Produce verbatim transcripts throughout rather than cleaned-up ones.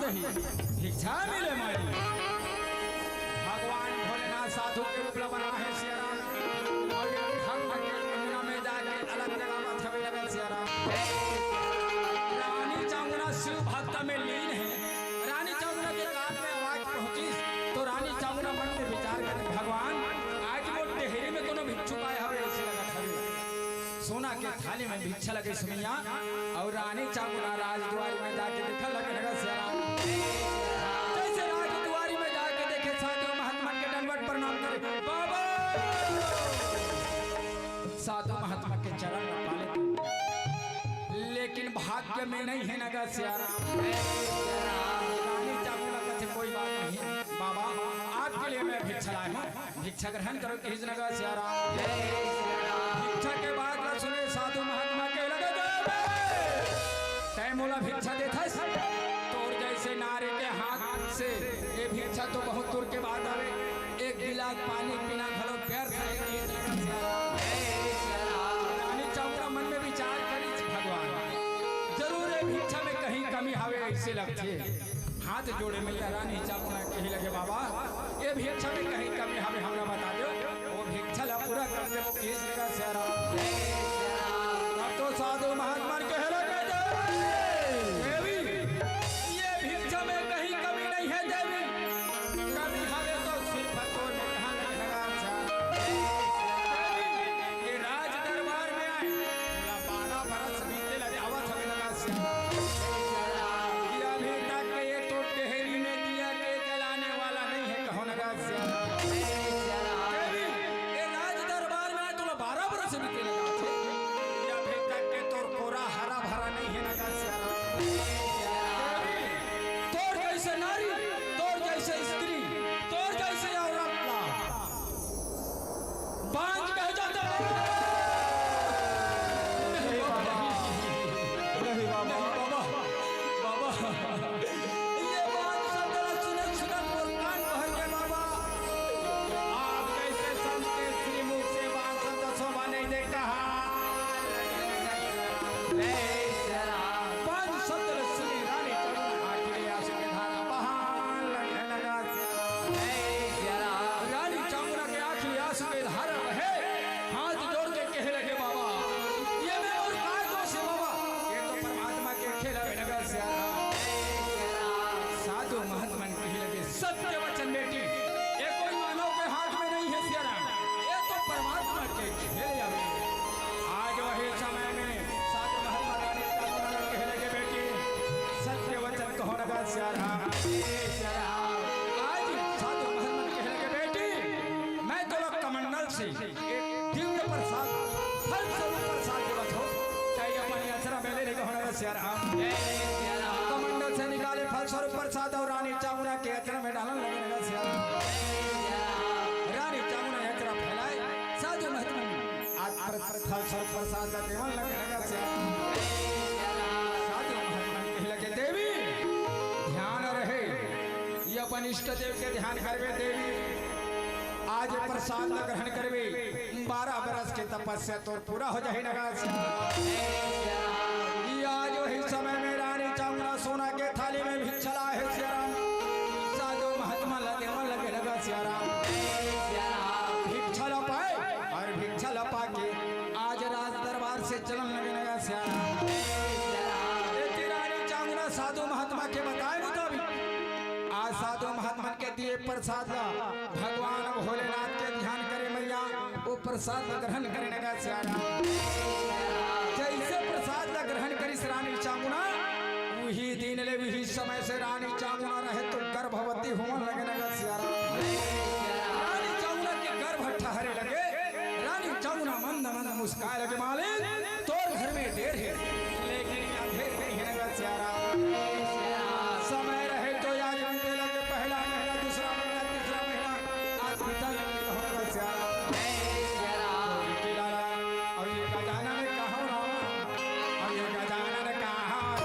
भिक्षा मिले माई। भगवान भोलेनाथ साधु के रूप ला बना हे सिया राम। अउ ये भक्त के अंगना में जाके अलग जगह बइठे लगे सिया राम। रानी चामुंडा शिव भक्त में लीन हे। रानी चामुंडा के कान में आवाज पहुंचिस तो रानी चामुंडा मन में विचार करे, भगवान, आज मोर डेहरी में कोनो भिक्षुक आय हवे, अइसे लगत हवे। सोना के थाली में भिक्षा लगे सुमैया, अउ रानी चामुंडा राजदुआरी में जाके देखे लगे लगे सिया राम। जइसे राजदुआरी में जाके देखे, साधु महात्मा के दंडवत प्रणाम करे, बाबा, साधु महात्मा के चरण में पाले। लेकिन भाग्य में नइ हे नगा सिया राम। रानी चामुंडा कथे, कोई बात नहीं बाबा, आपके लिए मैं भिक्षा लाए हूँ, भिक्षा ग्रहण करो, कहिस नगा सिया राम। भिक्षा के बात ला सुने साधु महात्मा कहे लगे, "देवी, तैं मोला भिक्षा देथस, तोर जइसे नारी के हाथ से ये भिक्षा तो बहुत दूर के बात आवे, एक गिलास पानी पीना घलो व्यर्थ हे, कहिस नगा सिया राम।" रानी चामुंडा मन में विचार करिस, भगवान, जरूर ये भिक्षा में कहीं कमी हवे, अइसे लगथे। हाथ जोड़े मैया रानी चामुंडा कहे लगे, "बाबा, ये भिक्षा में कहीं कमी हवे, हमरा बता देव, वो भिक्षा ला पूरा कर देबो, कहिस नगा सिया राम।" तब तो साधु महात्मा कहे लगे, "देवी, ये भिक्षा में कहीं कमी नइ हे देवी, कमी हवे तो सिर्फ तोर में कहाँ लगे नगा सिया राम। देवी, ये राज दरबार में आए, पूरा बारह बरस बीते लगे, आवत हवे नगा सिया राम। ये अभी तक ये तो डेहरी में दिया के जलाने वाला नइ हे, कहो नगा सिया राम। देवी, ये राज दरबार में आए, तोला बारह बरस बीते लगे, ये अभी तक के तोर कोरा हरा भरा नइ हे नगा सिया राम। देवी, तोर जइसे नारी, तोर जइसे स्त्री, तोर जइसे औरत ला बांझ कहे जाथे। नहीं बाबा, नहीं बाबा, बाबा, ये बांझ शब्द ला सुनत सुनत मोर कान भर गे बाबा। आप जइसे संत के श्रीमुख से बांझ शब्द शोभा नइ दे कहा। बांझ शब्द ला सुने रानी चामुंडा आंखी ले आंसू के धारा बहान लगे नगा। रानी चामुंडा के आंखी ले आंसू के धारा बहे, हाथ जोड़ के कहे लगे, "बाबा, ये में मोर का दोष हे बाबा, ये तो परमात्मा के खेला हे नगा सिया राम।" साधु महात्मा मन कहे लगे, "सत्य वचन बेटी, ये कोई मानव के हाथ में नइ हे सिया राम, ये तो परमात्मा के खेल हवे।" आज वही समय में साधु महात्मा रानी चामुंडा कहे लगे, "बेटी, सत्य वचन कहो नगा सिया राम।" आज साधु महात्मा कहे लगे, "बेटी, मैं तोला कमंडल से एक दिव्य प्रसाद, फल स्वरूप प्रसाद देवत हों, चाहे अपन अचरा में ले ले, कहो नगा सिया राम।" कमंडल से निकाले फल स्वरूप प्रसाद अउ रानी चामुंडा के अचरा में डालन लगे नगा सिया राम। रानी चामुंडा अचरा फैलाए, साधु महात्मा मन आज पर, फल स्वरूप प्रसाद ला देवन लगे नगा सिया राम। साधु महात्मा मन कहे लगे, "देवी, ध्यान रहे, ये अपन इष्ट देव के ध्यान करबे देवी, आज ये प्रसाद ला ग्रहण करबे, बारह बरस के तपस्या तोर पूरा हो जाही नगा सिया राम।" ये आज वही समय में रानी चामुंडा सोना के थाली में भिक्षा लाए हे सिया राम। साधु महात्मा ला देवन लगे नगा सिया राम। भिक्षा ला पाए अउ भिक्षा ला पाके आज राज दरबार से चलन लगे नगा सिया राम। ये रानी चामुंडा साधु महात्मा के बताए मुताबिक आज साधु महात्मा के दिए प्रसाद ला भगवान भोलेनाथ के ध्यान करे मैया, वो प्रसाद ला ग्रहण करे नगा सिया राम। जइसे प्रसाद ला ग्रहण करिस रानी चामुंडा, उही दिन ले उही समय से रानी चामुंडा रहे तो गर्भवती होवन लगे नगा सिया राम। रानी चामुंडा के गर्भ ठहरे लगे, रानी चामुंडा मंद मंद मुस्काए लगे, "मालिक, तोर घर में देर हे, लेकिन अंधेर नइ हे नगा सिया राम।" समय रहे तो आज बीते लगे, पहला महीना, दूसरा महीना, तीसरा महीना, आज बीतन लगे, कहो नगा सिया राम। अउ ये गजानन कहाँ राम, अउ ये गजानन कहाँ?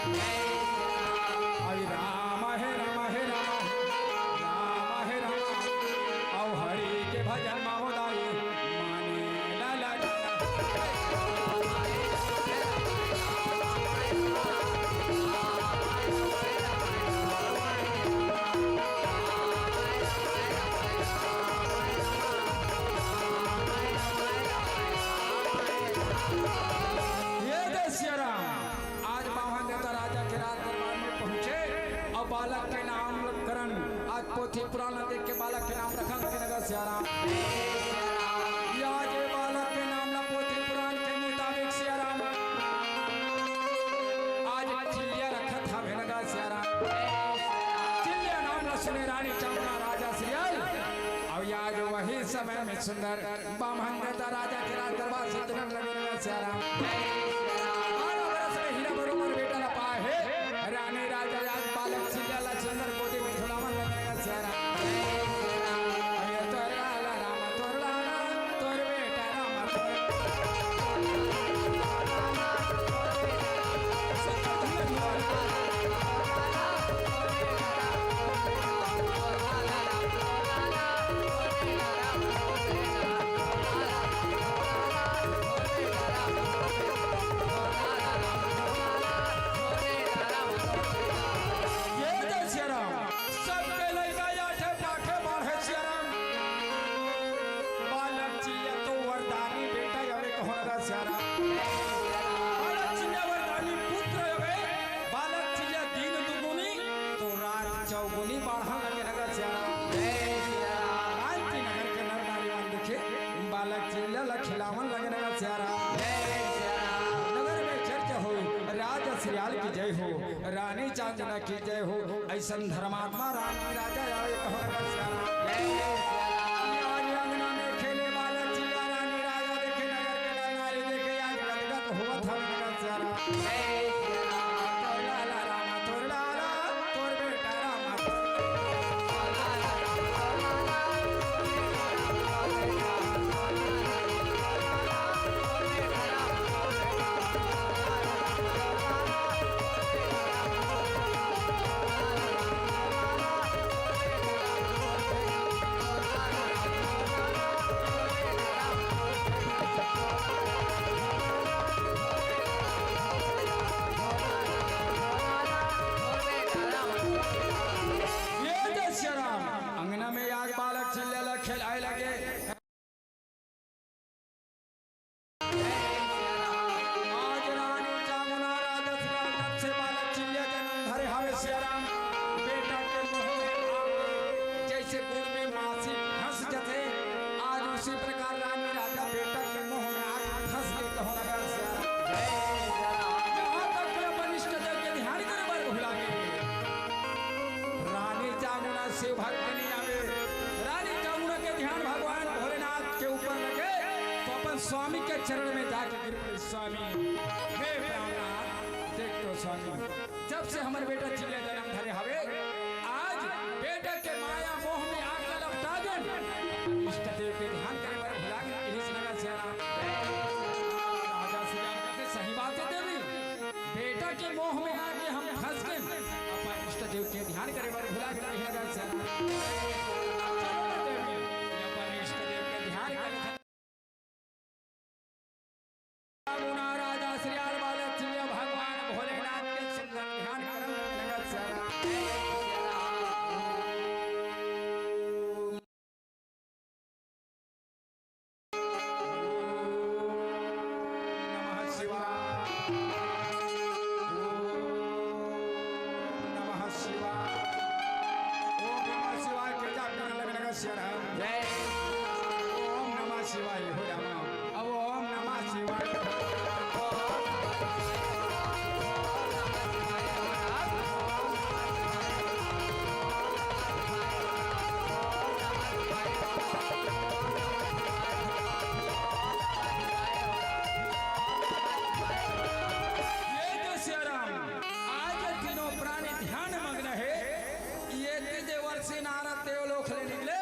अरे राम हे राम हे राम, राम हे राम, अउ हरि के भजन म हो दाई, माने ला ला ला। ये दे सिया राम, आज बाम्हन देवता राजा के राज दरबार में पहुंचे अउ बालक के नामकरण, आज पोथी पुराण देख के बालक के नाम रखन लगे नगा सिया राम। या जे बालक के नाम ला पोथी पुराण के मुताबिक सिया राम, आज चिल्लिया रखत हवे नगा सिया राम। चिल्लिया नाम ला सुने रानी चामुना राजा सियाल। अउ या जो वही समय में सुंदर बाम्हन देवता राजा के राज दरबार से तुरंत लगे नगा सिया राम। बारह बरस में हीरा बरोबर बेटा ला पाए हे। रानी राजा आज बालक चिल्लिया ला सुंदर गोदी में झुलावन लगे नगा सिया राम। अरे तोर लाला राम, तोर लाला, तोर बेटा राम, तोर ये दे सिया राम, सबके लइका आठे पाठे बाढ़े सिया राम। बालक चिल्लिया तो वरदानी बेटा हवे कहो नगा सिया राम। बालक चिल्लिया वरदानी पुत्र हवे। बालक चिल्लिया दिन दुगुनी तो रात चौगुनी बाढ़न लगे नगा सिया राम। कांति नगर के नर नारी मन देखे बालक चिल्लिया ला खिलावन लगे नगा सिया राम। नगर में चर्चा होई राजा सियाल की जय हो, रानी चामुना की जय हो। अइसन धर्मात्मा रानी राजा आवे कहो नगा सिया राम। आज अंगना में खेले बालक चिल्लिया रानी राजा देखे नगर के नर नारी देखे आज गदगद होवत हवे नगा सिया राम। तोर लाला राम, तोर लाला, तोर बेटा राम, तोर ये दे सिया राम, अंगना में आज बालक चिल्लिया ला खेलाए लगे। आज रानी चामुना राजा दशरथ से बालक चिल्लिया जन्म धरे हवे सिया राम। बेटा के मुंह में आग जैसे गुड़ में मासी फंस जथे, आज उसी प्रकार रानी राजा बेटा के मुंह में आग फंस के कहो नगा सिया राम। यहाँ तक कि अपन इष्ट देव के ध्यान करे बर भुला गे। रानी चामुना शिव भक्तनी आवे, रानी चामुना के ध्यान भगवान भोलेनाथ के ऊपर लगे, तो अपन स्वामी के चरण में जाके गिर पड़े, स्वामी, हे प्राणनाथ, देख तो स्वामी, जब से हमर बेटा चिल्लिया जन्म धरे हवे, आज बेटा के माया मोह में आग ला लपटा गन, इष्ट देव के ध्यान करे बर भुला गन, यही से नगा सिया राम। राजा सिया राम कहते, सही बात हे देवी, बेटा के मोह में आके हम फंस गए, अपन इष्ट देव के ध्यान करे बर भुला गए, यही नगा सिया राम। चलो ना देवी, अपन इष्ट देव के ध्यान करे। राजा श्री आल बालक चिल्लिया भगवान भोलेनाथ के सुंदर ध्यान करन लगत सरा। ओम नमः शिवाय। ओम नमः शिवाय। ओम नमः शिवाय के जाप करन लगन सरा। जय। ओम नमः शिवाय हो जावा। अब ओम नमः शिवाय। ये जो सियाराम, आज तीनों प्राणी ध्यान मग्न हे, ये देवर्षि नारद देवलोक ले निकले,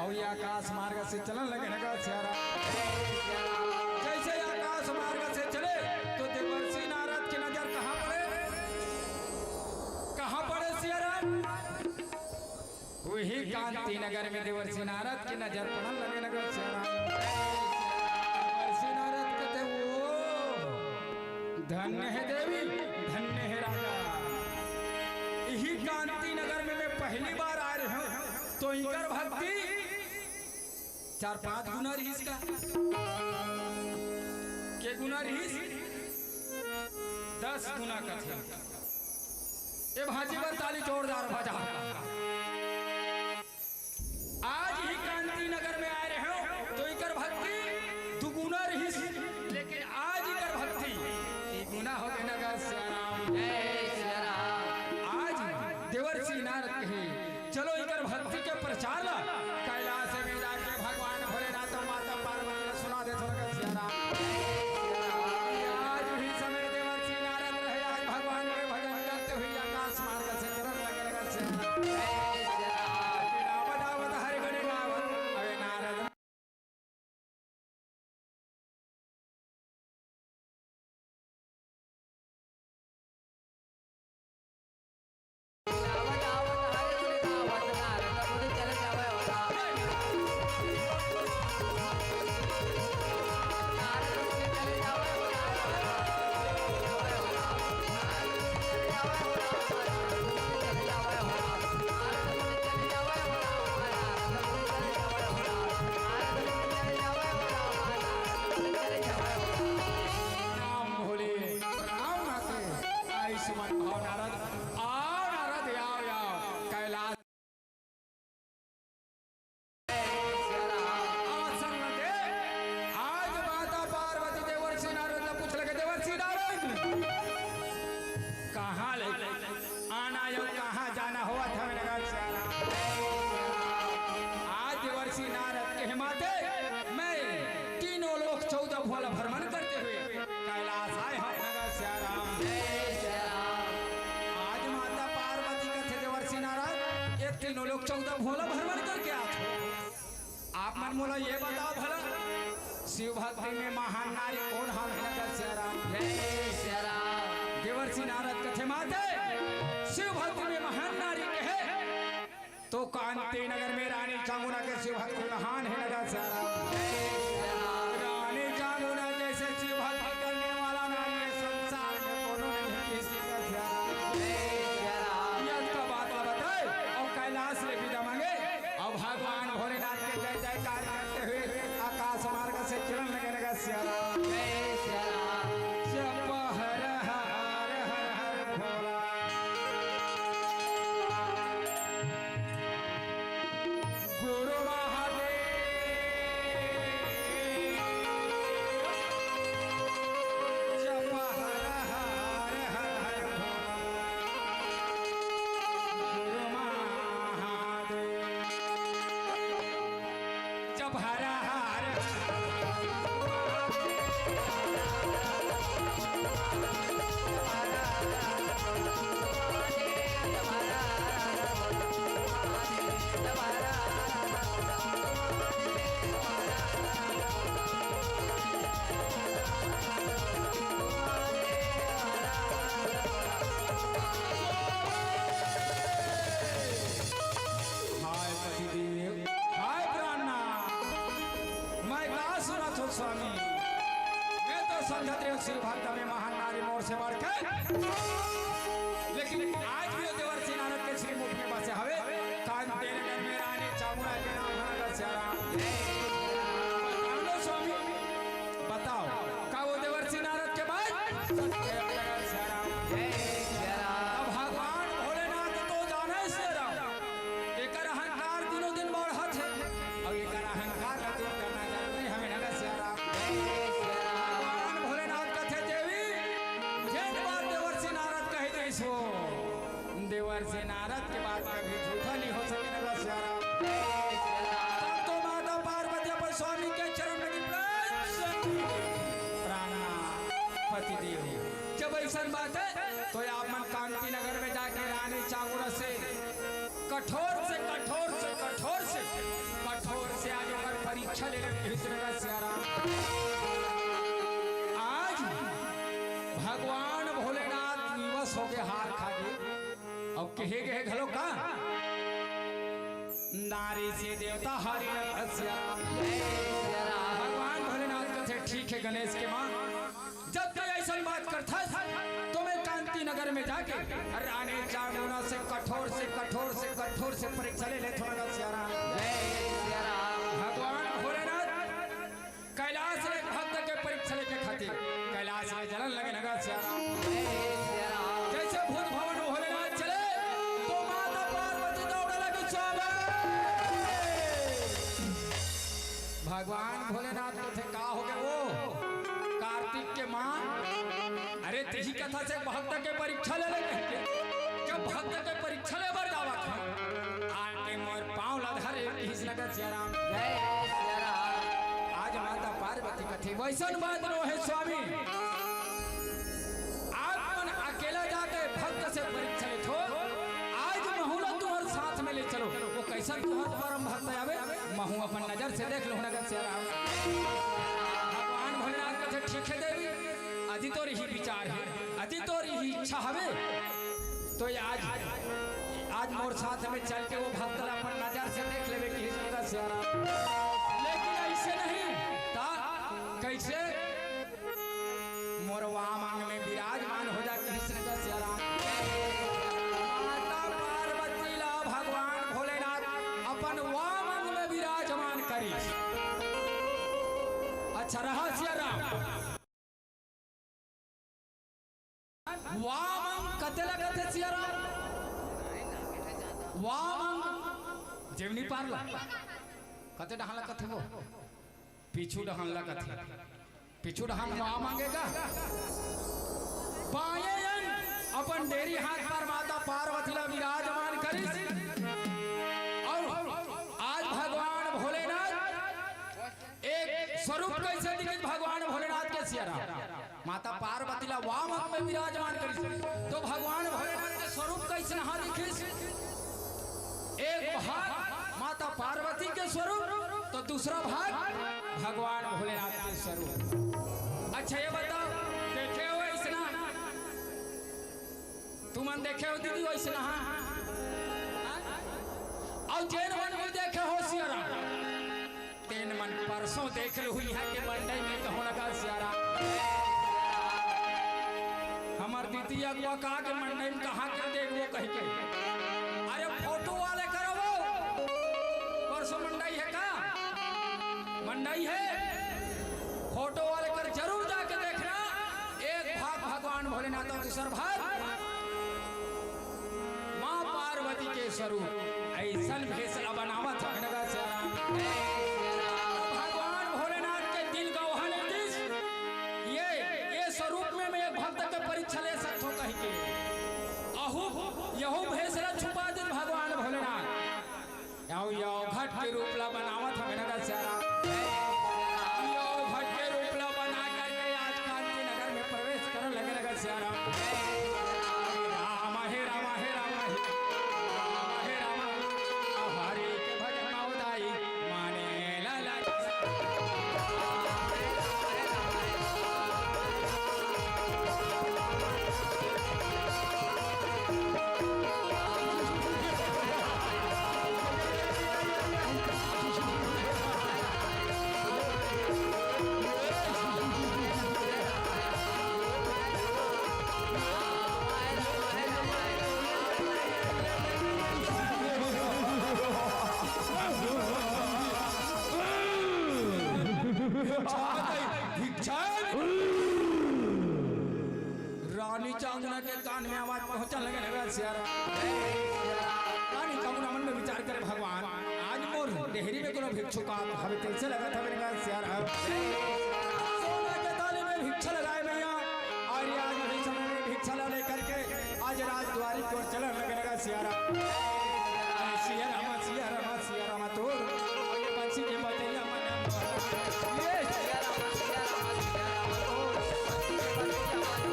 अउ ये आकाश मार्ग से चलन लगे नगा सियाराम। जैसे आकाश मार्ग से चले, तो देवर्षि नारद की नजर कहाँ पड़े? सियाराम। वही कांति नगर में देवर्षि नारद के नजर पड़न लगे नगर सियाराम। देवर्षि नारद कहते, "ओ, धन्य है देवी, धन्य है राजा। यही कांति नगर में मैं पहली बार आ रहे हूँ, तो इनकर भक्ति।" चार पांच गुना रहिस का? के गुना रहिस? दस गुना कथे। ए भाजी बर ताली जोरदार बजा। आज ही कांति नगर में आए रहे हो तो इकर भक्ति दुगुना रहिस, लेकिन आज इकर भक्ति तिगुना हो गए नगर सियाराम। जय सियाराम। आज देवर्षि नारद कहे, चलो इकर भक्ति के प्रचार ला कैलाश में जाके भगवान भोलेनाथ और माता पार्वती ला सुना दे थोड़ा सियाराम। आज भी समय देवर्षि नारद रहे, आज भगवान के भजन करते हुए आकाश मार्ग से चलन लगे नगर सियाराम। बिना बतावत हरि गुण गावत अबे नारद प्रणाम भोले, प्रणाम नाथे। आई सुमन भाव नारद, आओ नारद, आओ, आओ, कैलाश। आसन दे। आज माता पार्वती देवर्षि नारद ला पूछ लगे, देवर्षि नारद, कहाँ ले आना यो, कहाँ जाना हो, अथवा नगर सियाराम। आज देवर्षि नारद कहे, माते, मैं तीनों लोक चौदह भुवन भ्रमण करते हुए कैलाश आए हंव नगर सियाराम। जय सियाराम। आज माता पार्वती कथे, देवर्षि नारद, ये तीनों लोक चौदह भुवन भ्रमण करके आत हो। आप मन मोला ये बताओ भला, शिव भक्ति में महान नारी कोन हवे नगर सियाराम? जय सियाराम। देवर्षि नारद कथे, माते, शिव भक्ति में महान नारी कहे तो कांति नगर में रानी चामुंडा के शिव भक्ति महान है नगर सियाराम। रानी चामुंडा जैसे शिव भक्ति करने वाला नारी है संसार में कोनो नहीं किसी का सियाराम। यद का बात ला बताए और कैलाश ले विदा मांगे और भगवान भोलेनाथ के जय जयकार करते हुए आकाश मार्ग से चलन लगे नगर सियाराम। जय सियाराम। जप हर हर हर हर भोला। गुरु महादेव। जप हर हर हर हर भोला। गुरु महादेव। जप हर हर। हाय पतिदेव, हाय प्राणनाथ, मैं का सुनत हो स्वामी? मैं तो समझत रहे शिव भक्त में महान नारी मोर से बढ़ के, लेकिन आज भी वो देवर्षि नारद के श्रीमुख में बसे हवे। कांति नगर में रानी चामुंडा के नाम हमारा सियाराम। बताओ ना स्वामी, बताओ, का वो देवर्षि नारद के बाद? जय सिया राम। जय सिया राम। अब भगवान भोलेनाथ तो जाने सिया राम, एकर अहंकार दिनों दिन बढ़त हे, अउ एकर अहंकार ला दूर करना जरूरी हवे नगर सिया राम। जय सिया राम। भगवान भोलेनाथ कथे, देवी, जेन बात देवर्षि नारद कहि दिस हो, देवर्षि नारद के बात कभी झूठा नहीं हो सके नगर सिया राम। जय सिया राम। तब तो माता पार्वती अपन स्वामी के चरण में गिर पड़े, प्राणा पतिदेव। जब ऐसन बात है, तो आप मन कांति नगर में जाके रानी चामुंडा से कठोर से, कठोर से, कठोर से, कठोर से आज ओकर परीक्षा ले लेते हैं नगर सिया राम। आज भगवान भोलेनाथ विवश होके हार खा गए। अउ कहे गए घलो का, नारी से देवता हारी न सिया राम। भगवान भोलेनाथ कथे, ठीक है गणेश के माँ, जब तैं अइसन बात करथस, तो मैं कांति नगर में जाके रानी चामुंडा से कठोर से कठोर से कठोर से परीक्षा ले लेथों न गा सिया राम। भगवान भोलेनाथ कैलाश में भक्त के परीक्षा लेके खातिर कैलाश में चलन लगे न गा सिया राम। जैसे भूत भवन भोलेनाथ चले, तो माता पार्वती दौड़े लगी स्वामी। भगवान भोलेनाथ कथे, का हो गे वो कार्तिक के माँ? अरे, तिही कथा से भक्त के परीक्षा ले ले कहिके। जब भक्त के परीक्षा ले बर जावत हे, आके मोर पाँव ला धरे, किहिस न गा सिया राम। आज माता पार्वती कथे, वैसन बात नो हे स्वामी। आप मन अकेला जाके भक्त से परीक्षा लेथो, आज महू ला तुम्हर साथ में ले चलो। वो कैसन तुम्हर परम भक्त आवे, महू अपन नजर से देख लूँ न गा सिया राम। भगवान भोलेनाथ कथे, ठीक है देवी, अदि तोर इही विचार हे, अदि तोर इही इच्छा हवे, तो ये आज, आज मोर साथ में चल के वो भक्त ला अपन नजर से देख लेबे, किहिस न गा सिया राम। लेकिन अइसे नहीं, ता कैसे? मोर वाम अंग में विराजमान हो जा, किहिस न गा सिया राम। माता पार्वती ला भगवान भोलेनाथ अपन वाम अंग में विराजमान करिस। अच्छा रहा सिया राम। वाम अंग कते ला कथे सिया राम? वाम अंग जेवनी पार ला कते डहन ला कथे वो? पीछू डहन ला कथे। पीछू डहन वाम अंग हे का? बाएं अंग अपन डेरी हाथ पर माता पार्वती ला विराजमान करिस। अउ आज भगवान भोलेनाथ एक स्वरूप कैसे दिखिस भगवान भोलेनाथ के सिया राम? माता पार्वती ला वाम अंग में विराजमान करिस, तो भगवान भोलेनाथ के स्वरूप कैसे नहा दिखिस? एक भाग माता पार्वती के स्वरूप, तो दूसरा भाग भगवान भोलेनाथ के स्वरूप। अच्छा, ये बताओ, देखे हो अइसना? तुमन देखे हो दीदी वइसना? हाँ? अउ जेन मन भी देखे हो सिया राम, तेन मन परसों देख लू इहाँ के मंडई में कहूँ न गा सिया राम। हमर दीदी अगुआ कहा के मंडई में कहाँ के देखबो कहिके। अरे फोटो वाले करबो, परसों मंडई हे का? मंडई हे, फोटो वाले कर जरूर जाके देखना। एक भाग भगवान भोलेनाथ अउ दूसर भाग माँ पार्वती के स्वरूप। अइसन भेष ला बनावत हवे न गा सिया राम। भगवान भोलेनाथ के दिल गवाह नइ दिस, ये, ये स्वरूप में मैं एक भक्त के परीक्षा ले सकथों कहिके। अहू, यहू भेष ला छुपा दिस भगवान भोलेनाथ। यहू, यहू घट के रूप ला बनावत हवे न गा सिया राम। यहू घट के रूप ला बना करके आज कांति नगर में प्रवेश करन लगे न गा सिया राम। राम हे राम, हे राम, हे राम, हे राम। हरि के भजन मा उदाई, माने ला ला। भिक्षा। रानी चामुंडा के कान में आवाज पहुंचन लगे, लगा सिया राम। रानी चामुंडा मन में विचार करे, भगवान, आज मोर डेहरी में कोनो भिक्षुक आत हवे, तइसे लगत हवे, लगा सिया राम। सोना के थाली में भिक्षा लगाए भैया, अउ आज वही समय में भिक्षा ला लेकर के आज राजद्वारी की ओर चलन लगे, लगा सिया राम। सिया राम, सिया राम, सिया राम तोर, ये पंछी के बजैया मन। ये सिया राम, सिया राम, सिया राम तोर, पंछी के बजैया मन।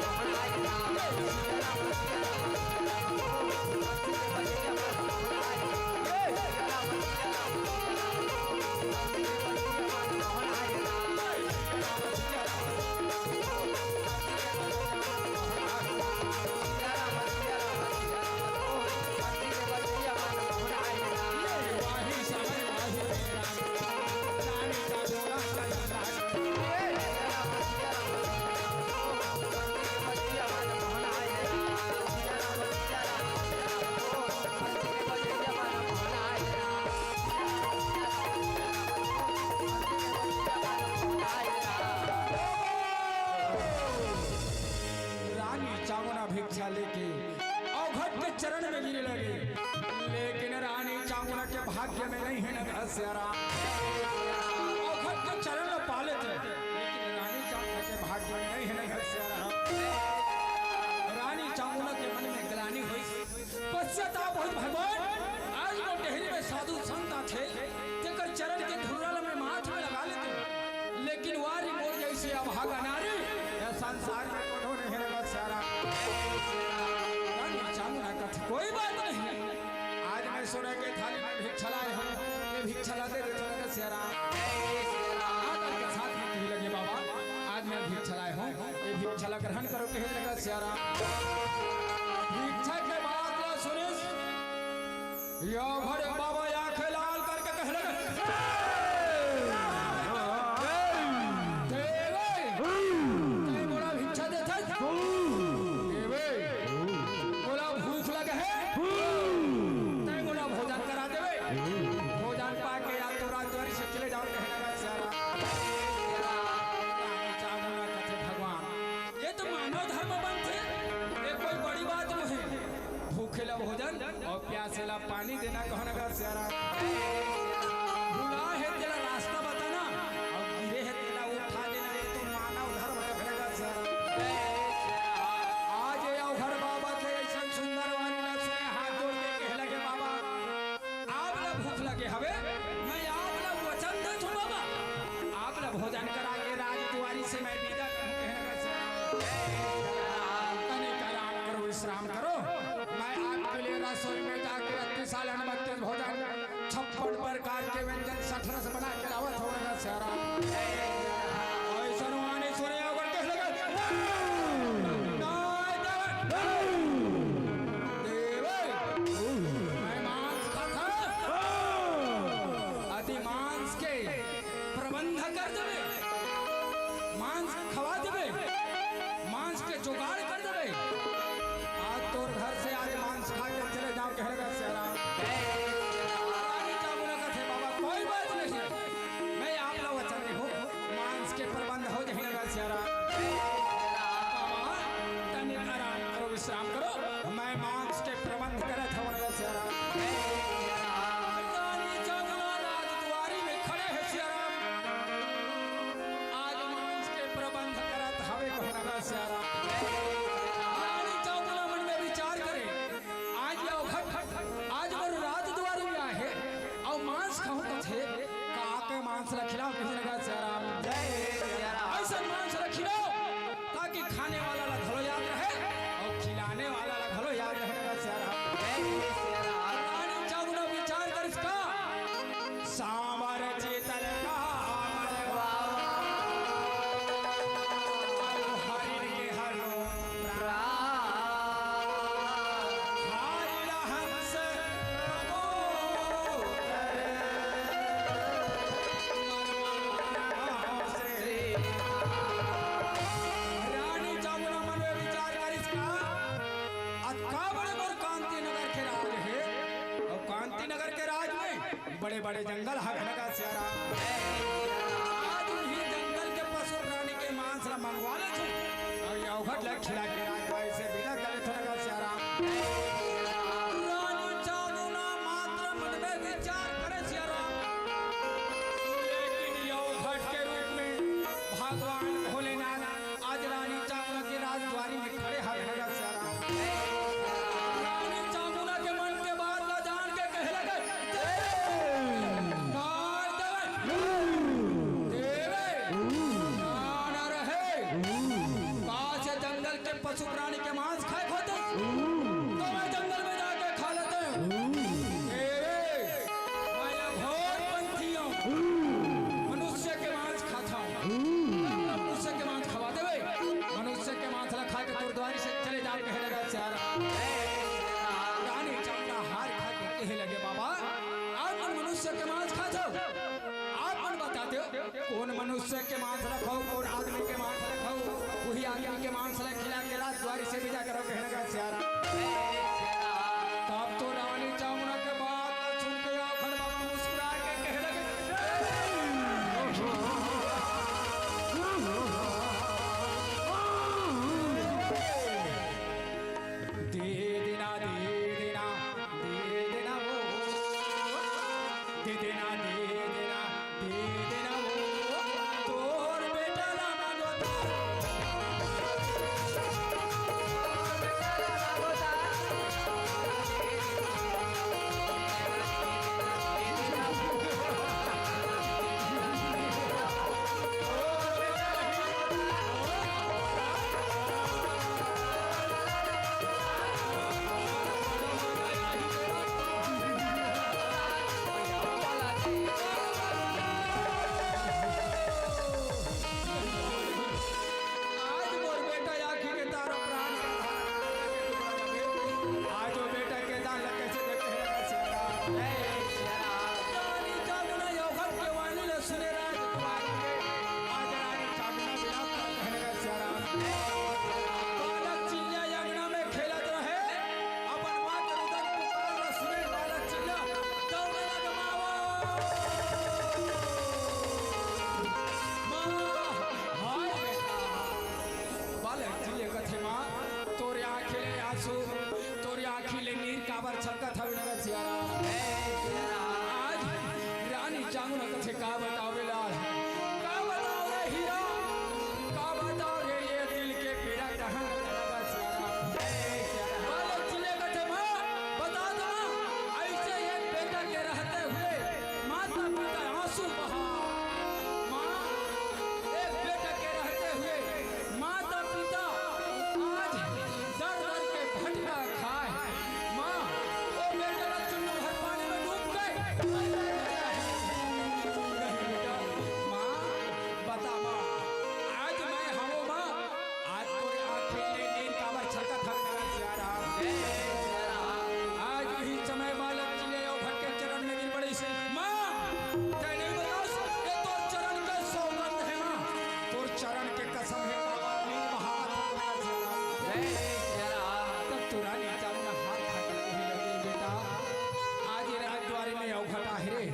सियाराम। ओखर के चरण ल पा लेते, लेकिन रानी चामुंडा के भाग्य में नहीं हे, नहीं हे सियाराम। रानी चामुंडा के मन में ग्लानि होइस, पश्चाताप होइस, भगवान, आज मोर डेहरी में साधु संत आथे, तेकर चरण के धूरा ल मैं माथ में लगा लेते, लेकिन वारी मोर जइसे अभागा नारी ये संसार में कोनो नहीं हे, नहीं हे सियाराम। रानी चामुंडा कथे, कोई बात नहीं, आज मैं सोने के थाली में भिक्षा लाए हंव, ये भिक्षा ला दे दे, चला दे सियाराम। आकर के साथ में कहे लगे, बाबा, आज मैं भिक्षा लाए हंव, ये भिक्षा ला ग्रहण करो, कहे लगा सियाराम। भिक्षा के बात ला सुनिस, यो घरे बाबा आंखें लाल करके कहे लगे, देवे, तैं मोला भिक्षा देथस? देवे, मोला भूख लगे हे, तैं मोला भोजन करा देवे। भोजन पाके या तो राजद्वारी से चले जाओ, कहे लगा सियाराम। रानी चामुंडा कथे, भगवान, ये तो मानव धर्म बनथे, ये कोई बड़ी बात नहीं। भूखे ला भोजन अउ प्यासे ला पानी देना, कहना गा सियाराम। भुला हे तेला रास्ता बताना, अउ गिरे हे तेला उठा देना, ये तो मानव धर्म हे, कहना गा सियाराम। आज ये अवघड़ बाबा के अइसन सुंदर वाणी ला सुने, हाथ जोड़ के कहे लगे, बाबा, आप ला भूख लगे हवे, मैं आप ला वचन देत हंव बाबा, आप ला भोजन करा के राजद्वारी से मैं विदा करूं, कहना गा सियाराम। तनिक आराम करो, विश्राम करो, मैं आपके लिए रसोई में जाके अति सालन बत्तीस भोजन, छप्पन प्रकार के व्यंजन, सठ रस बना के लावत हंव, कहना गा सियाराम। अइसन वाणी सुने अवघड़ कहे लगे, देवे, मैं मांस खाता, अति मांस के प्रबंध कर देवे, मांस खवा देवे, मांस के जुगाड़ कर देवे। आज तोर घर से आज मांस खा के चले जाओ, कहना गा सियाराम। रानी चामुंडा कथे, बाबा, कोई बात नहीं, मैं आप ला वचन देहूं, मांस के प्रबंध हो जाही, कहना गा सियाराम। बाबा, तनिक आराम करो, विश्राम करो, मैं मांस के प्रबंध करत हंव, कहना गा सियाराम। रानी चामुंडा राजद्वारी में खड़े हे सियाराम, आज मांस के प्रबंध करत हवे, कहना गा सियाराम। रानी चामुंडा मन में विचार करे, आज ये अवघड़, आज मोर राजद्वारी में आए हे, अउ मांस खाहूं कथे, का के मांस ला खिलाओं, कहना गा सियाराम। जय सियाराम। अइसन मांस ला खिलाओ, ताकि खाने वाला ला घलो याद रहे अउ खिलाने वाला ला घलो याद रहे, कहना गा सियाराम। जय सियाराम। रानी चामुंडा विचार करिस का, सांबर चीतल का, हरिन के हरो प्राण। हारिला हंस कबूतर। रानी चामुंडा मन में विचार करिस का, अतका बड़े मोर कांति नगर के राज हे, अउ कांति नगर के राज में बड़े-बड़े जंगल हवे, कहना गा सियाराम। आज उही जंगल के पशु प्राणी के मांस ला मंगवा लेथंव अउ ये अवघड़ ला खिला के राजवाड़ी से विदा कर लेथंव, कहना गा सियाराम। रानी चामुंडा मात्र मन में विचार करे सियाराम, लेकिन ये अवघड़ के रूप में भगवान भोलेनाथ आज रानी चामुंडा के राजद्वारी में खड़े हवे, कहना गा सियाराम। रानी चामुंडा के मन के बात ला जान के कहे लगे, "देवे, प्राण रहे, का से जंगल के पशु प्राणी के मांस खाए खाते, तो मैं जंगल में जाके खा लेते हैं।" देवे, मैं अघोर पंथी हूँ, मनुष्य के मांस खाता हूँ। मनुष्य के मांस खवा देवे, मनुष्य के मांस ला खा के तोर द्वारी से चले जाओ, कहने लगा सियाराम। रानी चामुंडा हार खा के कहे लगे, बाबा, आप मन मनुष्य के मांस खाथो, आप मन बता दो, कौन मनुष्य के मांस ला खाओ, कौन आदमी के मांस ला खाओ, वही आदमी के मांस ला खिला के राजद्वारी से विदा करो, कहने लगा सियाराम। तब तो रानी चामुंडा के बात ला सुन के अवघड़ बाबा मुस्कुरा के कहे लगे, दे देना, दे देना, दे देना वो, दे देना, दे आज मोर बेटा आखिर के तारा प्राण के धारा के टुकड़ा लगे। आज वो बेटा के दान लगे से देखे लगा सियाराम। रानी जामुना यौवन के वाणी ले सुने राजकुमार के। आज रानी जामुना बिलाप कर कहने लगा सियाराम। बालक चिल्ला अंगना में खेलत रहे, अपन माँ के रुदन पुकार ल सुने बालक चिल्ला दौड़े लगे, माँ, माँ, हाय बेटा। बालक चिल्ले कथे, माँ, तोरे आँखी ले आंसू, तोरे आँखी ले नीर काबर छलकत हवे नगद सियाराम। आज रानी जामुना कथे, का बताओ रे लाल, का बताओ रे हीरा, का बताओ रे ये दिल के पीड़ा कहाँ नगद सियाराम। बालक चिल्ले कथे, माँ, बता दो ना, ऐसे एक बेटा के रहते हुए माता पिता आंसू बहा। माँ, एक बेटा के रहते हुए माता पिता आज दर दर के भटका खाए। माँ, वो बेटा ला चुन्नू भर पानी में डूब गए। माँ, बता माँ, आज मैं हूँ माँ, आज तोरे आँखी ले नीर काबर छलकत हवे नगद सियाराम। आज यही समय बालक चिल्ले अउ भटके चरण में गिर पड़े से, माँ, तै नहीं बतास, ये तोर चरण के सौगंध है माँ, तोर चरण के कसम है, काबर नीर बहावत हवे नगद सियाराम। तब तोर रानी जामुना हाथ खा के कहे लगे, बेटा, आज ये राजद्वारी में अवघटा है रे,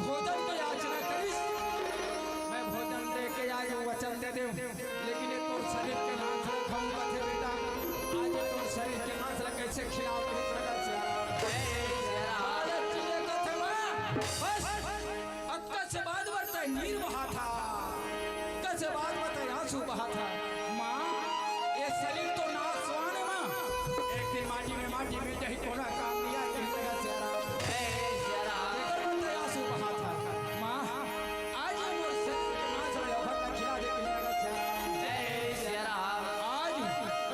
भोजन के याचना करिस, मैं भोजन दे के आज वचन दे देव, लेकिन ये तोर शरीर के मांस ला खाऊं कथे बेटा, आज ये तोर शरीर के मांस ला कैसे खिलाओ करिस नगद सियाराम। बालक चिल्ले कथे माँ, बस, अतका से बात बरता नीर बहा था, अतका से बात बरता आंसू बहा था। माँ, ये शरीर तो नाशवान है माँ, एक दिन माटी में माटी मिल जाही, कोनो काम नहीं आए करिस नगद सियाराम। जय सियाराम। एकर मन त आंसू बहात हे। माँ, आज ये मोर शरीर के मांस ला अवघट ला खिला दे कहिस नगद सियाराम। जय सियाराम। आज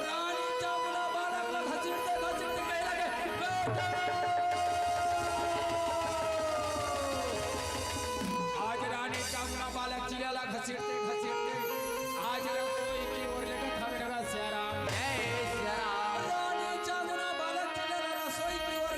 रानी जामुना बालक ला घसीटते घसीटते कहे लगे, बेटा! आज रानी जामुना बालक चिल्ला ला घसीटते घसीटते आज रसोई की ओर लेकर हवे नगद सियाराम। जय सियाराम। रानी जामुना बालक चिल्ला ला रसोई की ओर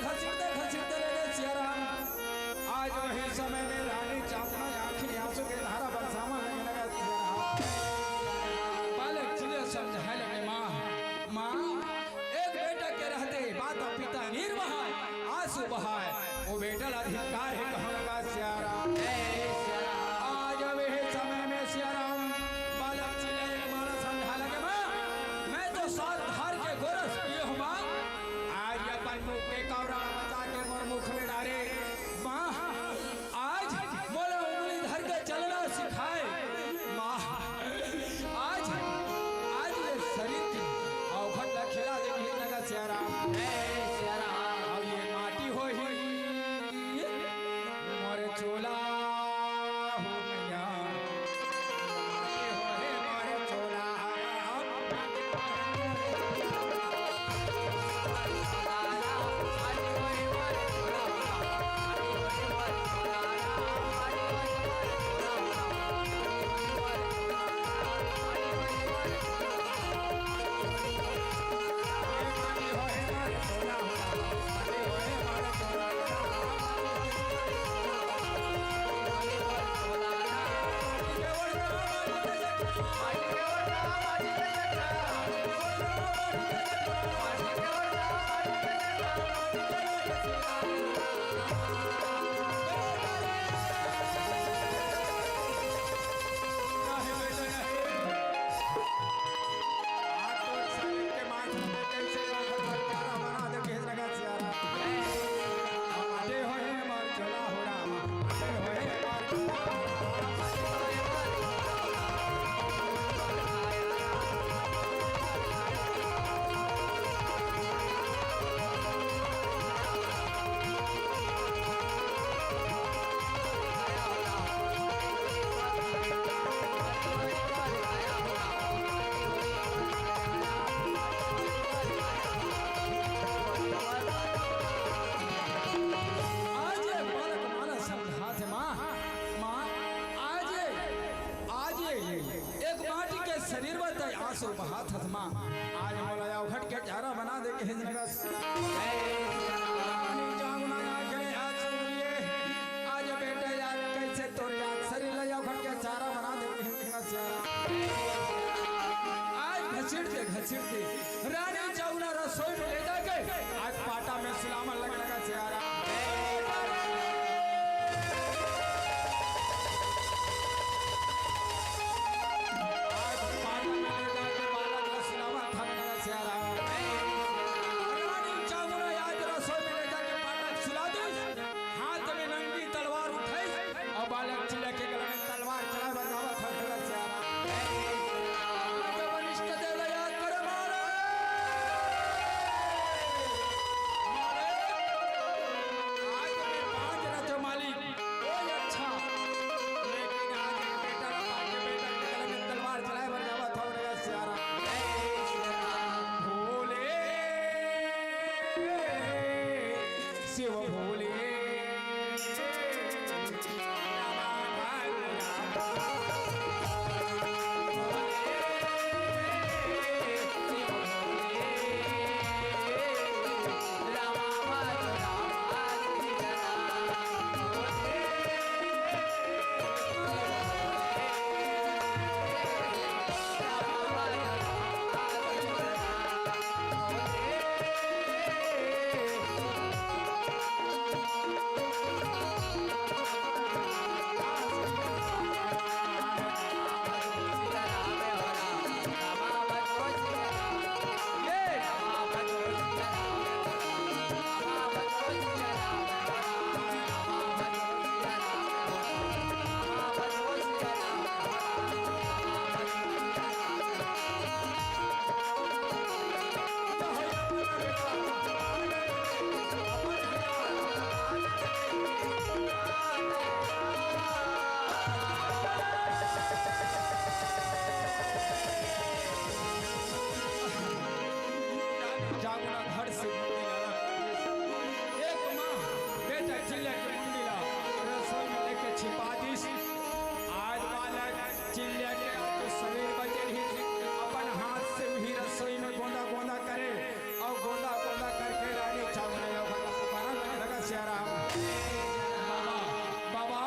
सो बहात हस माँ, आज मोला अवघट के चारा बना दे के हिजनगस। रानी जामुना आ गए आज सुनिए, आज बेटा यार कैसे तोर यार शरीर ला अवघट के चारा बना दे के हिजनगस यार। आज घसीट दे, घसीट दे। रानी जामुना रसोई में ले जाके आज पाटा में सुलावन लगनगस यार। आज पानी में ले जाके बालक ला सुलावा था मेरा प्यारा। रानी जामुना आज रसोई में ले जाके बालक सुला दे। हाथ में नंगी तलवार उठाई और बालक चिल्ला के गला में तलवार चढ़ा बजावा था मेरा प्यारा। आज वरिष्ठ देव याद करे मारो। आज मैं बांझ रह जो मालिक, ओए अच्छा, लेकिन आज एक बेटा ला पाके बेटा के गला में तलवार चलाए बर जावत हव रे सियारा। भोले, शिव भोले, जागना घर से मुंडी ला। एक माँ बेटा चिल्ला के मुंडी ला रसोई में लेके छिपा दिस। आज बालक चिल्ला के तो सवेर बजे ही अपन हाथ से वही रसोई में गोंदा गोंदा करे और गोंदा गोंदा करके रानी छाप रहे हो, भला पुकारा लगा सियाराम। बाबा, बाबा,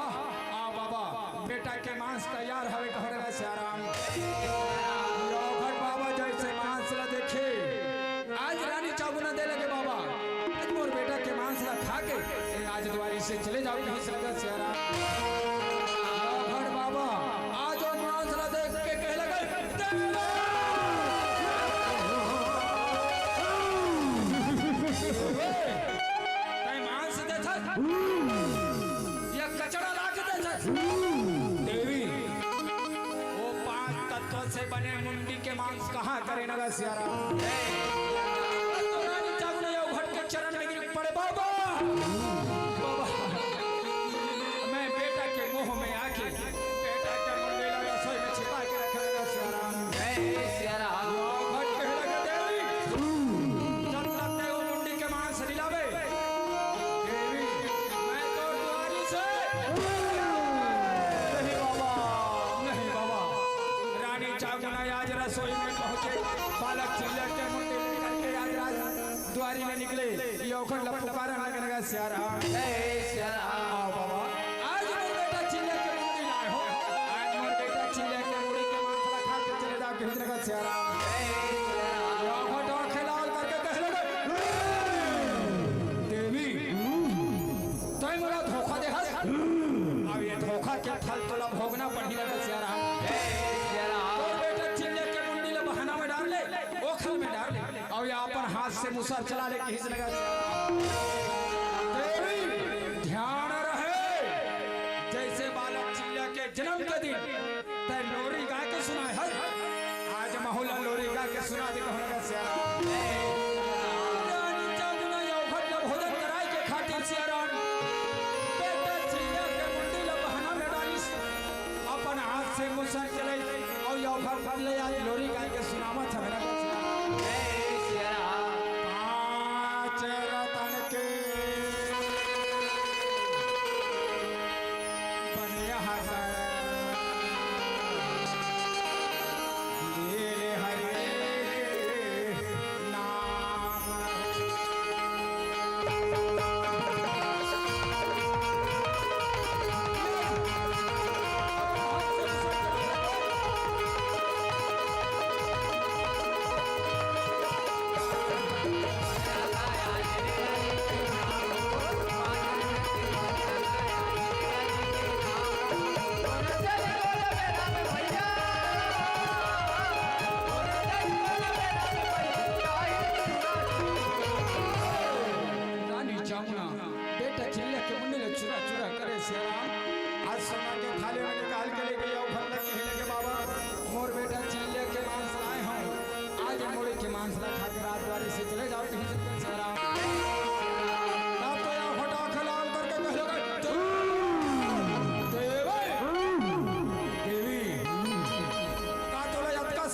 आ बाबा, बेटा के मांस तैयार हवे, कहो रे सियाराम। यो भट बाबा जैसे मांस ला देखे, आज रानी चाबुना दे लगे बाबा, आज मोर बेटा के मांस ला खा के ए राजद्वारी से चले जाओ, कहे लगा सियाराम। यो भट बाबा आज वो मांस ला देख के कहे लगे, "तै मांस देथस या कचरा ला के देथस?" देवी, वो पांच तत्व से बने मुंडी के मांस कहाँ करे नगा सियारा? तो रानी चाबुना यो भट के चरण में गिर पड़े, "बाबा, बाबा, मैं बेटा के मोह में आके बेटा के मुंडी ला रसोई में छिपा के रखे नगा सियारा।" जय सियाराम। यो भट कहे लगे, "देवी, जब तक ते वो मुंडी के मांस नहीं लावे, देवी, मैं तो दुआरी से।" "नहीं बाबा, नहीं बाबा।" रानी चाबुना आज रसोई में पहुंचे, बालक चिल्ला के मुंडी लेकर के आज राज द्वारी में निकले, यो खंड लपटू कारण लगने का सियारा। जय सियाराम। आओ बाबा, आज मोर बेटा चिल्ला के मुंडी लाए हो, आज मोर बेटा चिल्ला के मुंडी के मांस ला खा के चले जाओ, कहे नगा सियाराम। यो भट आंखें लाल करके कहे लगे, "देवी, तै मोला धोखा दे हस, अब ये धोखा के फल तोला भोगना पड़ही नगा सियाराम।" तोर बेटा चिल्ला के मुंडी ला बहाना में डार ले, ओखल में डार ले, और ये अपन हाथ से मुसर चला ले, कहे नगा सियाराम। देवी, ध्यान रहे, जैसे बालक चिल्ला के जन्म के दिन तै लोरी गा के सुनाए हस, आज महू ला लोरी गा के सुना दे, कहो नगा सियाराम। रानी चाबुना यो भट ला भोजन कराए के खातिर सियाराम बेटा चिल्ला के मुंडी ला बहाना में डारिस, अपन हाथ से मुसर चले, और यो भट ले आज लोरी गा के सुनावत हवे नगा सियाराम। जय सियाराम। पांच रतन के बने हर, मेरे हर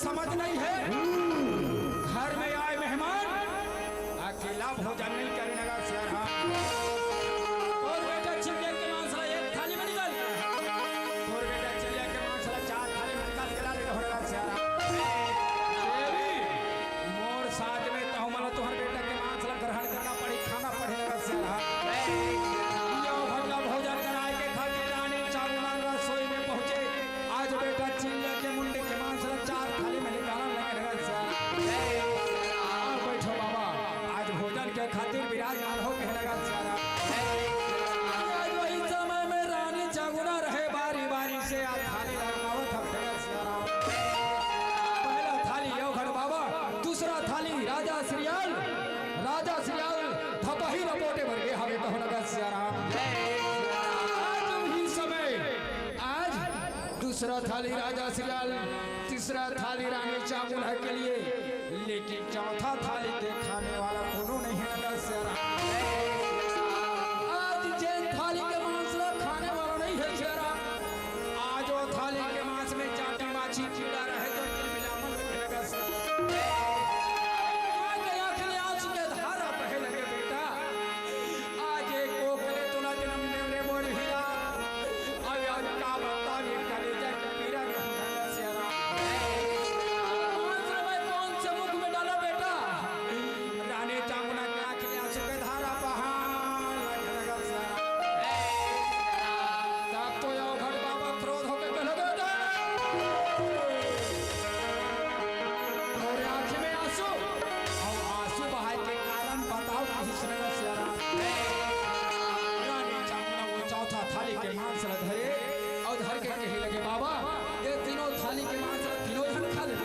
समझ नहीं है। घर में आए मेहमान अकेला भोजन नहीं करे, नगर सियाराम। तोर बेटा चिल्ले के मांस ला एक थाली में निकाल, तोर बेटा चिल्ले के मांस ला चार थाली में निकाल के ला दे, नगर सियाराम। देवी, मोर साथ में तहु मला तुहर बेटा के मांस ला ग्रहण करना पड़ी, खाना पड़े, नगर सियाराम। यो भंगा भोजन कराए के खातिर रानी चामुंडा रसोई में पहुंचे। आज बेटा चिल्ले के मुंडी के मांस ला चार थाली में निकालन लगे, नगर सियाराम। आओ बैठो बाबा, आज भोजन के खातिर विराजमान हो गए, नगर सियाराम। आज वही समय में रानी चामुंडा रहे, बारी बारी से आज थाली लगावत हम, नगर सियाराम। पहला थाली यो घर बाबा, दूसरा थाली राजा सियाल, राजा सियाल थपही रपोटे भर के हवे, तहु नगर सियाराम। आज वही समय, आज दूसरा थाली राजा सियाल, तीसरा थाली रानी चामुंडा के लिए, लेकिन चौथा थाली के खाने वाला कोनो नहीं है, नगर सियाराम। आज जेन थाली के मांस ला खाने वाला नहीं है सियाराम, आज वो थाली के मांस में चाटी माछी कीड़ा रहे तो मिलावल लगे, नगर सियाराम। माँ के आँख में आंसू के धारा बहे लगे, बेटा, आज एक कोख ले तोला जन्म देव रे मोर हीरा। अब यार का बताओ ये कलेजा के पीरा के हम नगर सियाराम। कौन से भाई कौन से मुख में डाला बेटा? रानी चामुंडा के आँख में आंसू के धारा बहान लगे, नगर सियाराम। तब तो यो भट बाबा क्रोध होके कहले, बेटा, तोरे आँख में आंसू, और आंसू बहाए के कारण बताओ, कहिस नगर सियाराम। रानी चामुंडा वो चौथा थाली के मांस ला धरे और धर के कहे लगे, बाबा, ये तीनों थाली के मांस ला तीनों झन खा ले,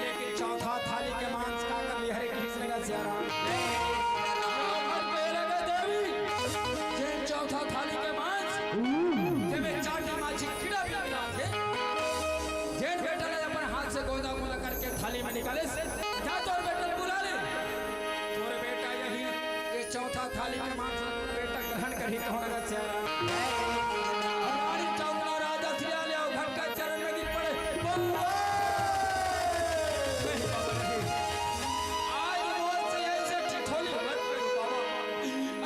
लेकिन चौथा थाली के मांस का कर लिया रे, कहिस नगर सियाराम। कहे लगे, देवी, ये चौथा थाली के मांस, जेमे चाटी माछी कीड़ा भी मिला थे, जेन बेटा ने अपन हाथ से गोंदा गोंदा करके थाली में निकाले, जा तोर बेटा ला बुला ले। तोर बेटा यही ये चौथा थाली के मांस ला तोर बेटा ग्रहण करही, तहु नगर सियाराम। रानी चामुंडा राजा सियाल अउ घटका चरण में गिर पड़े। नहीं बाबा, नहीं। आज मोर से ऐसे ठिठोली मत करो बाबा।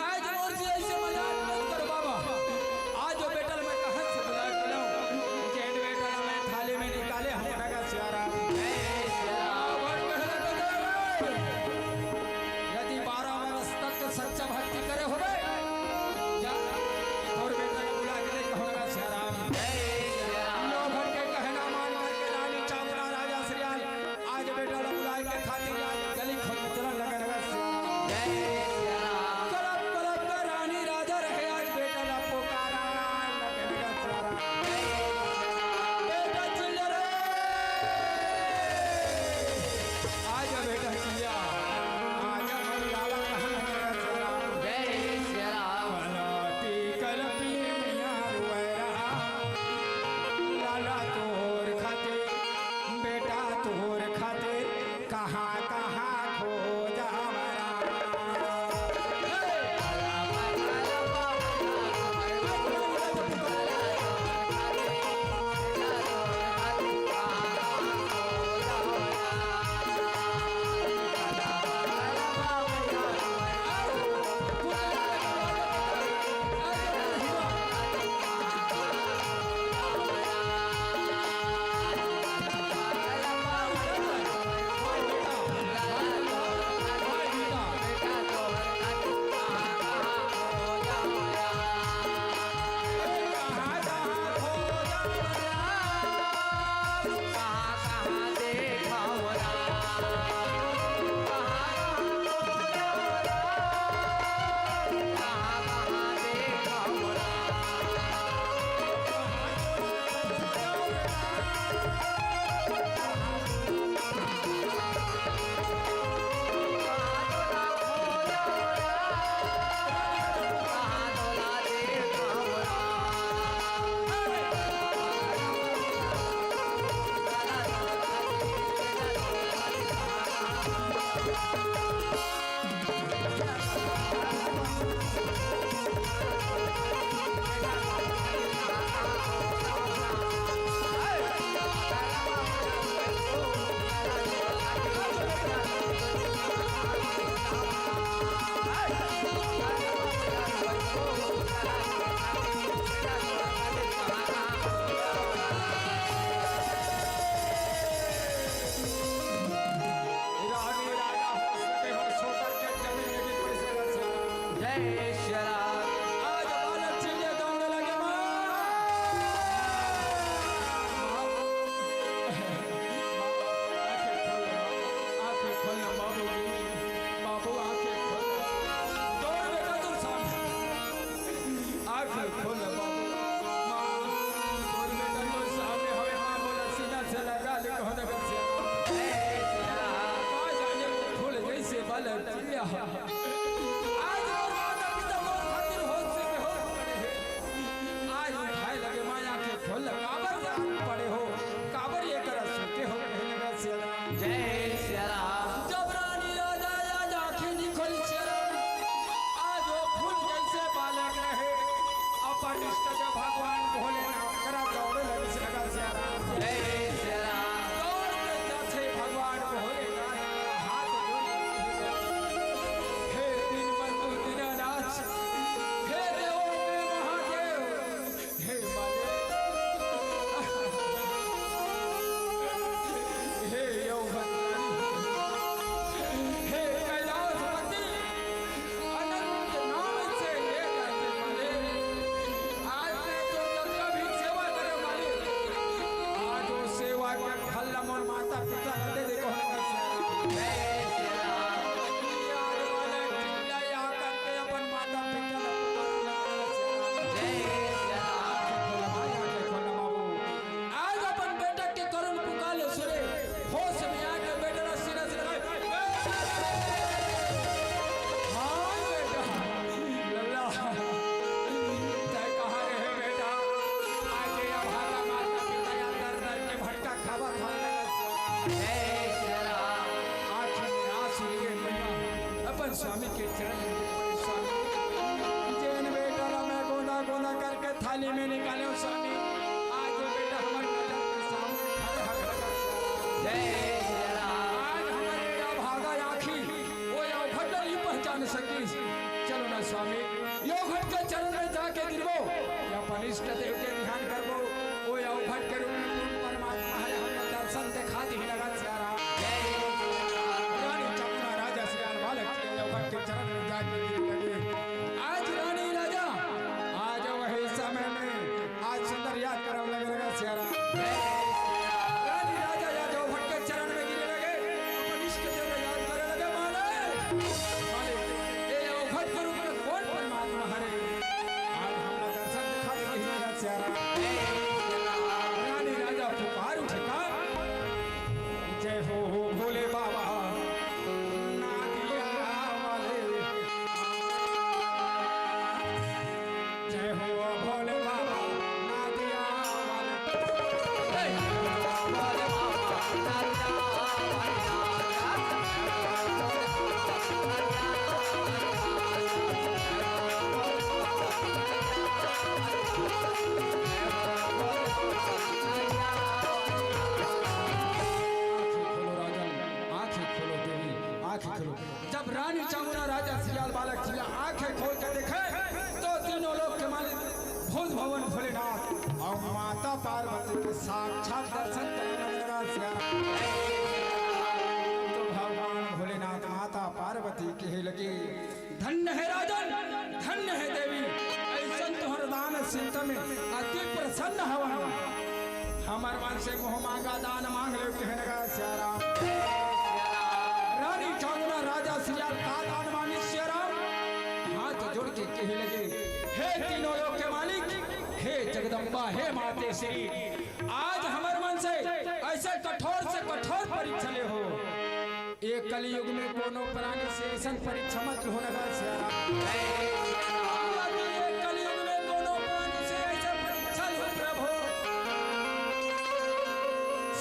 आज मोर से ऐसे मजाक मत करो बाबा। आज वो बेटा ला मैं कहाँ से बुला के लाऊं? जेन बेटा ला मैं थाली में निकाले हूँ, नगर सियाराम। यदि बारह वर्ष तक सच्चा भक्ति करे होबे, जा, तोर बेटा ला बुला चल लिया। आज मोर माता पिता मोर खातिर होश से बेहोश पड़े हे। आज उठाए लगे माया के खोल काबर जान पड़े हो, काबर ये कर सुते हो कहे लगा सिया राम। जय सिया राम। जब रानी राजा आज आँखें नहीं खोली सिया राम, आज वो फूल जैसे बालक रहे, अपन इष्ट देव भगवान भोलेनाथ करा दौड़े लगे सिया राम। जय सिया राम। दौड़ के जाथे भगवान भोलेनाथ हाथ जोड़ के, हे दीनबंधु दीनानाथ, हे देवों के महादेव, हे मालिक, हे यौवनदानी, हे कैलाशपति, अनंत नाम से ले जाते मालिक। आज मैं तो जब कभी सेवा करे मालिक, आज वो सेवा के फल ला मोर माता पिता ला दे दे कहो ना। जय श्री राम। आज वाला चिल्ला या करके अपन माता पिता ला पुकार ला। जय श्री राम। आँखें खोल बाबू। आज अपन बेटा के करुण पुकार ले सुने। होश में आके बेटा ला सीना से लगा। हाँ बेटा, लल्ला, तै कहाँ रहे बेटा? आके अभागा माता पिता या दर दर के भटका खावा खावा लगा। जय श्री राम। आँख में आंसू लिए मैया अपन स्वामी के चरण में पड़े। स्वामी, जेन बेटा ला मैं गोंदा गोंदा करके थाली में निकाले हूँ स्वामी, आज वो बेटा हमारी नजर के सामने खड़ा है। जय श्री राम। आज हमारे या भागा आँखी, वो या घट नहीं पहचान सकी। चलो ना स्वामी, यो घट के चरण में जाके गिरबो, या अपन इष्ट देव के ध्यान करबो, वो या घट के रूप में कौन परमात्मा है, हमको दर्शन दिखा दी लगा सिया राम। जय श्री राम। रानी चमुना राजा सियाल बालक के यो घट के चरण में जाके गिरे लगे। आज रानी राजा, आज वही समय में आज सुंदर याद करब लगे लगा सिया राम। रानी राजा या जो भटके चरण में गिरे लगे, अपन इष्ट देव ला याद करे लगे, मालिक, मालिक, ये यो भटके रूप में कौन परमात्मा हरे? आज हमला दर्शन दिखा दे कहीं लगा सिया राम। रानी राजा पुकार उठे का, जय हो भोले बाबा नादिया वाले। जय हो भोले बाबा नादिया वाले। जय हो भोले बाबा नादिया वाले। आँखें खोलो राजन, आँखें खोलो देवी, आँखें खोलो। जब रानी चमुना राजा सियाल बालक सिया आंखें खोल के देखे तो तीनों लोक के मालिक भूत भवन भोलेनाथ और माता पार्वती के साक्षात दर्शन करने लगा सिया। तो भगवान भोलेनाथ माता पार्वती कहे लगे, धन्य है राजन, धन्य है देवी, ऐसन तोहर दान चिंता में अति प्रसन्न हवन। हमर मन से मोह मांगा दान मांग ले कहे लगा सिया राम। रानी चमुना राजा सिया का दान मांगी सिया राम। हाथ जोड़ के कहे लगे, हे तीनों लोक के मालिक, हे जगदम्बा, हे माते श्री, आज हमर मन से ऐसे कठोर से कठोर परीक्षा ले हो। ये कलयुग में कोनो प्राणी से ऐसन परीक्षा मत लो ना सिया राम। यदि ये कलयुग में कोनो प्राणी से ऐसा परीक्षा लो प्रभु,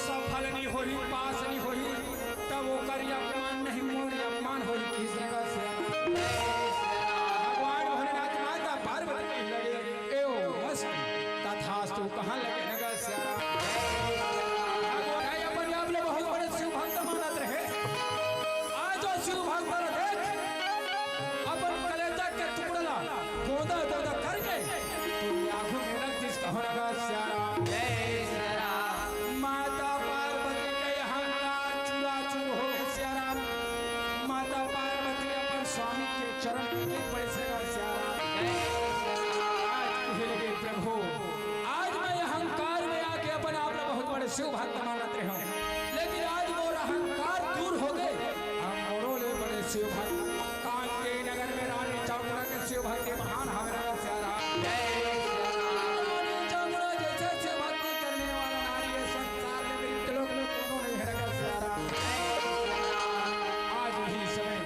सफल नहीं होही, पास नहीं होही, तब ओकर अपमान नहीं, मोर अपमान होही किस जगह से। भगवान भोलेनाथ माता पार्वती कहे लगे, एवं अस्तु, तथास्तु कहाँ लगे नगर से। भगवान अपन आप लोग बहुत बड़े शिव भक्त मानत रहे। आज वो शिव भक्त ला देख, अपन कलेजा के टुकड़ा ला गोदा गोदा करके तू आगू में रख दिस कहो नगर से। जय श्री राम। माता पार्वती के अहंकार चूरा चूर हो गए सिया राम। माता पार्वती अपन स्वामी के चरण में गिर पड़े सिया राम। आज कहे लगे, प्रभु, आज मैं अहंकार में आके अपन आप ला बहुत बड़े शिव भक्त मानत रहे हूँ, लेकिन आज मोर अहंकार दूर हो गए, हम मोरो ले बड़े शिव भक्त। कांके नगर में रानी चमुना के शिव भक्ति महान हवे सिया राम। रानी चमुना जैसे शिव भक्ति करने वाला नारी ये संसार में मृत्यु लोक में कोनो नहीं है सिया राम। आज ही समय